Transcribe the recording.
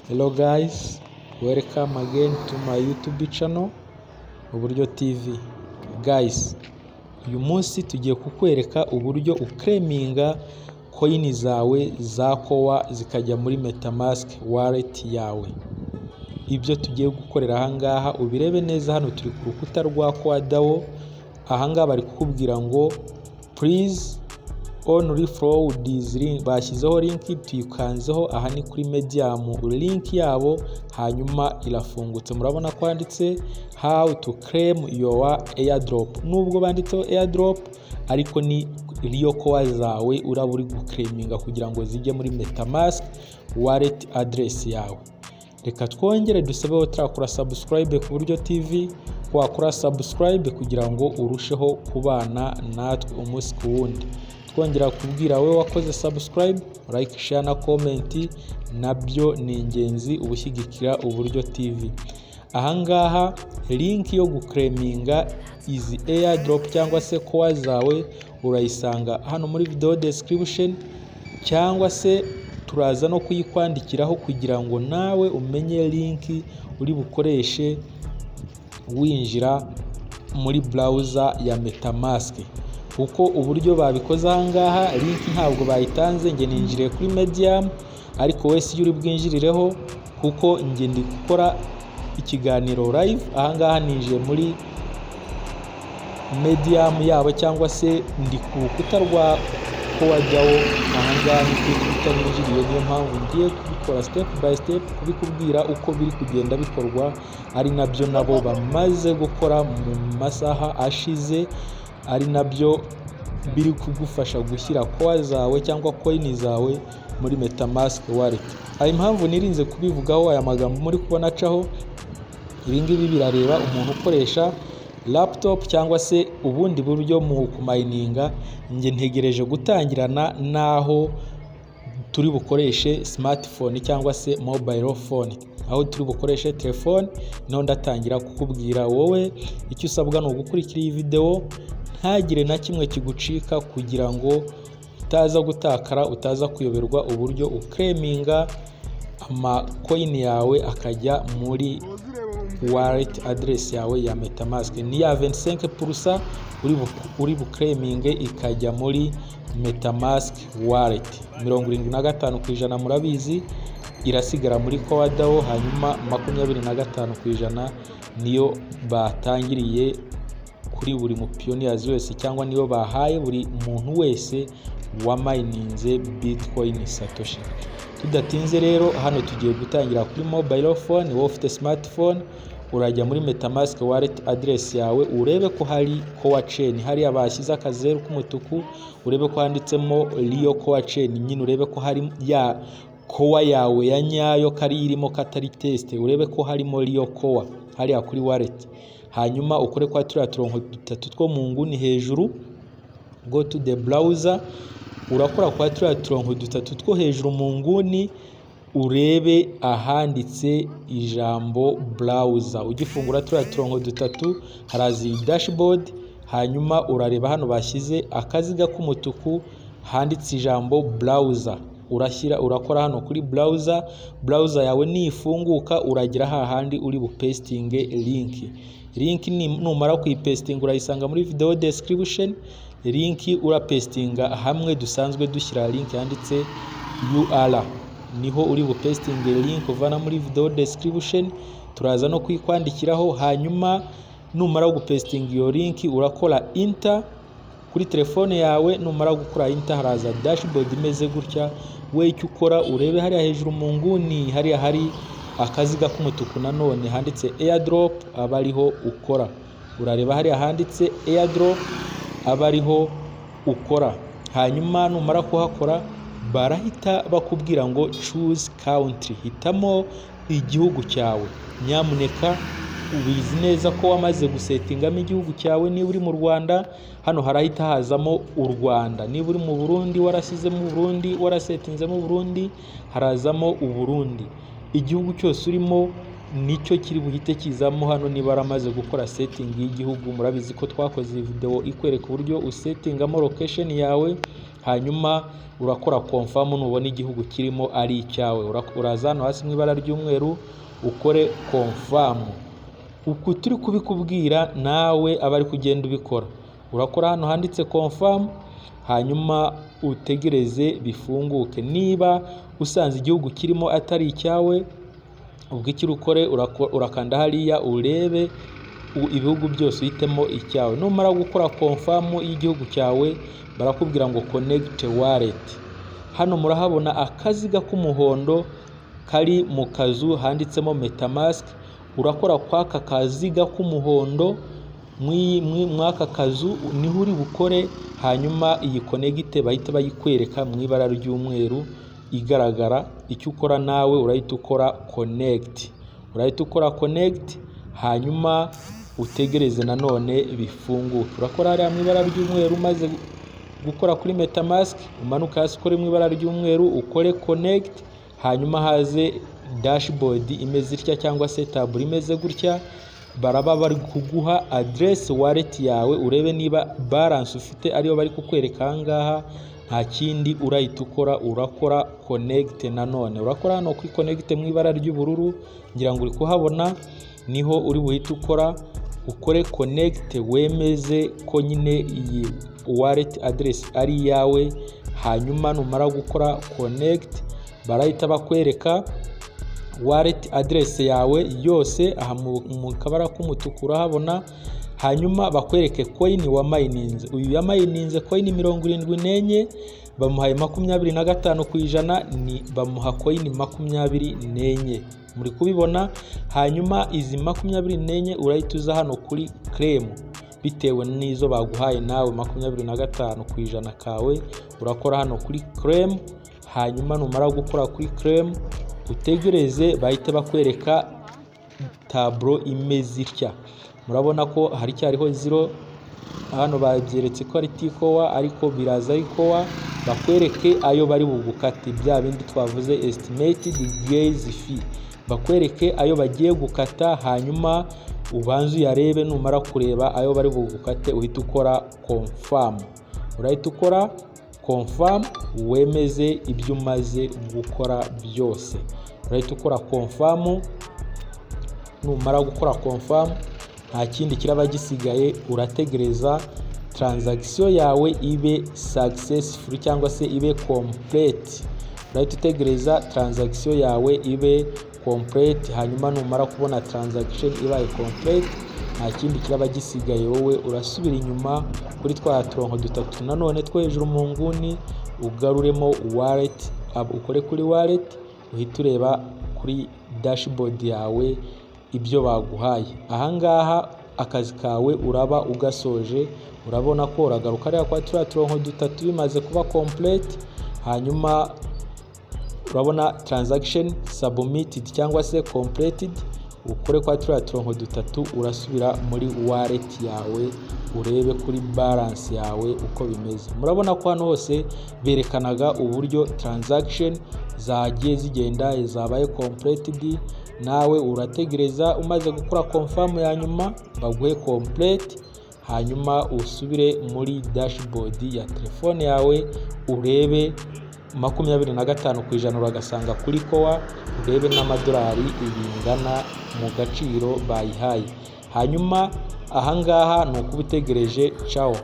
Hello guys, welcome again to my YouTube channel Uburyo TV. Guys, uyu munsi tugiye kukwereka uburyo uclaiminga coin zawe za Core zikajya muri MetaMask wallet yawe. Ibyo tugiye gukorera aha ngaha ubirebe neza. Hano turi ku rukuta rwa CoreDAO. Aha ngaha bari kukubwira ngo "Please only follow this link." Bashyizeho link, tuyikanzeho. Aha ni kuri Medium link yabo, hanyuma irafungutse. Murabona ko handitse "How to claim your airdrop". Nubwo banditseho airdrop, ariko ni real Core zawe uraba uri guclaiminga kugira ngo zijye muri MetaMask wallet address yawe. Reka twongere dusabe turakora subscribe ku Buryo TV, wakora subscribe kugira ngo urusheho kubana natwe umunsi ku wundi. Twongera kubwira wowe wakoze subscribe, like, share na comment nabyo ni ingenzi, ubushyigikira Uburyo TV. Ahangaha link yo guclaiminga izi airdrop cyangwa se Core zawe urayisanga hano muri video description, cyangwa se turaza no kuyikwandikiraho kugira ngo nawe umenye link uri bukoreshe winjira muri browser ya MetaMask, kuko uburyo babikoze ahangaha link ntabwo bayitanze. Njye ninjiriye kuri Medium, ariko wese iyo uri bwinjirireho, kuko njye ndi gukora ikiganiro live. Ahangaha ninjiye muri Medium yabo, cyangwa se ndi ku rukuta rwa CoreDAO. Ahangaha ni kuri Twitter ninjiriye, niyo mpamvu ngiye kubikora step by step, kubikubwira uko biri kugenda bikorwa, ari nabyo nabo bamaze gukora mu masaha ashize, ari nabyo biri kugufasha gushyira Core zawe cyangwa coin zawe muri MetaMask wallet. Hari impamvu nirinze kubivugaho. Aya magambo muri kubona acaho, ibi ngibi birareba umuntu ukoresha laptop cyangwa se ubundi buryo mu kumininga. Njye ntegereje gutangirana n'aho turi bukoreshe smartphone cyangwa se mobile phone, aho turi bukoreshe telefone niho ndatangira kukubwira. Wowe icyo usabwa ni ugukurikira iyi video, ntagire na kimwe kigucika, kugira ngo utaza gutakara, utaza kuyoberwa uburyo uclaiminga amacoin yawe akajya muri wallet address yawe ya MetaMask. Ni ya 25% uri buclaiminge ikajya muri MetaMask wallet. 75% murabizi irasigara muri CoreDAO, hanyuma 25% niyo batangiriye kuri buri mupioneers wese, cyangwa niyo bahaye buri muntu wese wamininze Bitcoin Satoshi. Tudatinze rero, hano tugiye gutangira kuri mobile phone. Wowe ufite smartphone, urajya muri MetaMask wallet address yawe, urebe ko hari Core Chain. Hariya bashyize akazeru k'umutuku, urebe ko handitsemo real Core Chain nyine, urebe ko hari ya Core yawe ya nyayo kari irimo, katari test. Urebe ko harimo real Core hariya kuri wallet, hanyuma ukore kwa turiya turongo dutatu two mu nguni hejuru, go to the browser. Urakora kwa turiya turongo dutatu two hejuru mu nguni, urebe ahanditse ijambo browser. Ugifungura turiya turongo dutatu, haraza iyi dashboard, hanyuma urareba hano bashyize akaziga k'umutuku handitse ijambo browser. Urashyira, urakora hano kuri browser. Browser yawe nifunguka, uragira hahandi uri bupastinge link. Link numara kuyipastinga, urayisanga muri video description. Link urapastinga hamwe dusanzwe dushyira link yanditse URL, niho uri bupastinge link uvana muri video description, turaza no kuyikwandikiraho. Hanyuma numara gupastinga iyo link, urakora enter kuri telefone yawe. Numara gukora enter, haraza dashboard imeze gutya. We icyo ukora, urebe hariya hejuru mu nguni, hariya hari akaziga k'umutuku nanone handitse airdrop, aba ariho ukora. Urareba hariya handitse airdrop, aba ariho ukora. Hanyuma numara kuhakora, barahita bakubwira ngo "Choose country", hitamo igihugu cyawe. Nyamuneka ubizi neza ko wamaze gusettingamo igihugu cyawe. Niba uri mu Rwanda, hano harahita hazamo u Rwanda. Niba uri mu Burundi, warashyizemo Burundi, warasettinzemo Burundi, harazamo Uburundi. Igihugu cyose urimo nicyo kiri buhite kizamo hano niba waramaze gukora setting y'igihugu. Murabizi ko twakoze video ikwereka uburyo usettingamo location yawe. Hanyuma urakora confirm nubona igihugu kirimo ari icyawe. Uraza hano hasi mu ibara ry'umweru ukore confirm. Uku turi kubikubwira, nawe aba ari kugenda ubikora. Urakora hano handitse confirm, hanyuma utegereze bifunguke. Niba usanze igihugu kirimo atari icyawe, ubwo icyo ukore, urakanda hariya urebe ibihugu byose, uhitemo icyawe. Numara gukora confirm y'igihugu cyawe, barakubwira ngo "Connect wallet". Hano murahabona akaziga k'umuhondo kari mu kazu handitsemo MetaMask. Urakora kw'aka kaziga k'umuhondo mw'aka kazu, niho uri bukore. Hanyuma iyi connect bahita bayikwereka mu ibara ry'umweru igaragara. Icyo ukora nawe, urahita ukora connect. Urahita ukora connect, hanyuma utegereze nanone bifunguke. Urakora hariya mu ibara ry'umweru. Maze gukora kuri MetaMask, umanuke hasi ukore mu ibara ry'umweru, ukore connect. Hanyuma haze dashboard imeze itya cyangwa se tableau imeze gutya. Baraba bari kuguha address wallet yawe, urebe niba balance ufite ariyo bari kukwereka aha ngaha. Nta kindi urahita ukora, urakora connect nanone. Urakora hano kuri connect mu ibara ry'ubururu, ngira ngo uri kuhabona, niho uri buhite ukora, ukore connect, wemeze ko nyine iyi wallet address ari iyawe. Hanyuma numara gukora connect, barahita bakwereka wallet address yawe yose aha mu kabara k'umutuku urahabona. Hanyuma bakwereke coin wamayininze. Uyu yamayininze coin 74, bamuhaye 25%, ni bamuha coin 24, muri kubibona. Hanyuma izi 24 urahita uza hano kuri claim, bitewe n'izo baguhaye nawe, 25% kawe. Urakora hano kuri claim. Hanyuma numara gukora kuri claim, utegereze bahite bakwereka tableau imeze itya. Murabona ko haracyariho zero hano, babyeretse ko ari tCORE, ariko biraza ari Core. Bakwereke ayo bari bugukate, bya bindi twavuze, estimated gas fee. Bakwereke ayo bagiye gukata, hanyuma ubanze uyarebe. Numara kureba ayo bari bugukate, uhita ukora confirm. Urahita ukora confirm, wemeze ibyo umaze gukora byose. Urahita ukora confirm. Numara gukora confirm, nta kindi kiraba gisigaye, urategereza transaction yawe ibe successful cyangwa se ibe complete. Urahita utegereza transaction yawe ibe complete. Hanyuma numara kubona transaction ibaye complete, nta kindi kiraba gisigaye, wowe urasubira inyuma kuri twa turongo dutatu nanone two hejuru mu nguni, ugaruremo wallet, ukore kuri wallet, uhite ureba kuri dashboard yawe ibyo baguhaye. Ahangaha akazi kawe uraba ugasoje. Urabona ko uragaruka hariya kwa turiya turongo dutatu bimaze kuba complete. Hanyuma urabona "Transaction submitted" cyangwa se "Completed". Ukore kwa turiya turongo dutatu, urasubira muri wallet yawe, urebe kuri balance yawe uko bimeze. Murabona ko hano hose berekanaga uburyo transaction zagiye zigenda, zabaye completed. Nawe urategereza, umaze gukora confirm ya nyuma baguhe complete, hanyuma usubire muri dashboard ya telefone yawe, urebe 25% uragasanga kuri Core, urebe n'amadolari bingana mu gaciro bayihaye. Hanyuma ahangaha ni ukuba utegereje. Cawo.